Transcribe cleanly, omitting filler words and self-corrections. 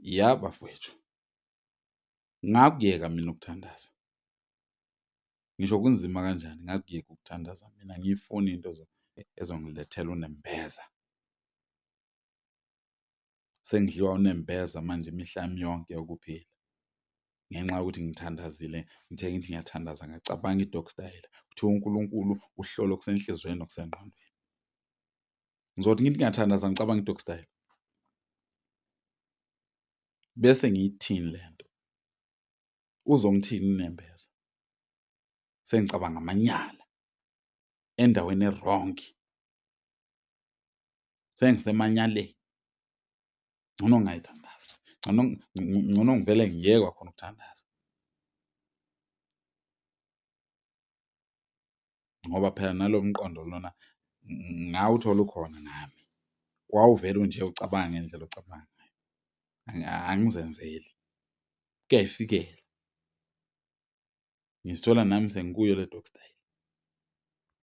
Ya bafowethu, ngakuyeka mina ukuthandaza. Ngisho kunzima kanjani ngakuyeka ukuthandaza mina angiyifuni into ezongilethela unembeza. Sengidliwa unembeza manje imihla yami yonke yokuphila ngenxa yokuthi ngithandazile, ngithe ngithi ngiyathandaza ngacabanga i-dog style, kuthiwa uNkulunkulu uhlola okusenhlizweni nokusengqondweni. Ngizothi ngithi ngiyathandaza ngicabanga i-dog style bese ngiyithini le nto? Uzongithini unembeza? Sengicabanga amanyala endaweni e-wrong, sengisemanyaleni. Ngcono ngingayithandazi, ngcono ngcono ngivele ngiyeke kwakhona ukuthandaza. Ngoba phela nalo mqondo lona ngawuthola ukhona nami, wawuvele unje ucabanga ngendlela ocabanga ngayo, angizenzeli kuyayifikela. Ngizithola nami sengikuyo le dog style.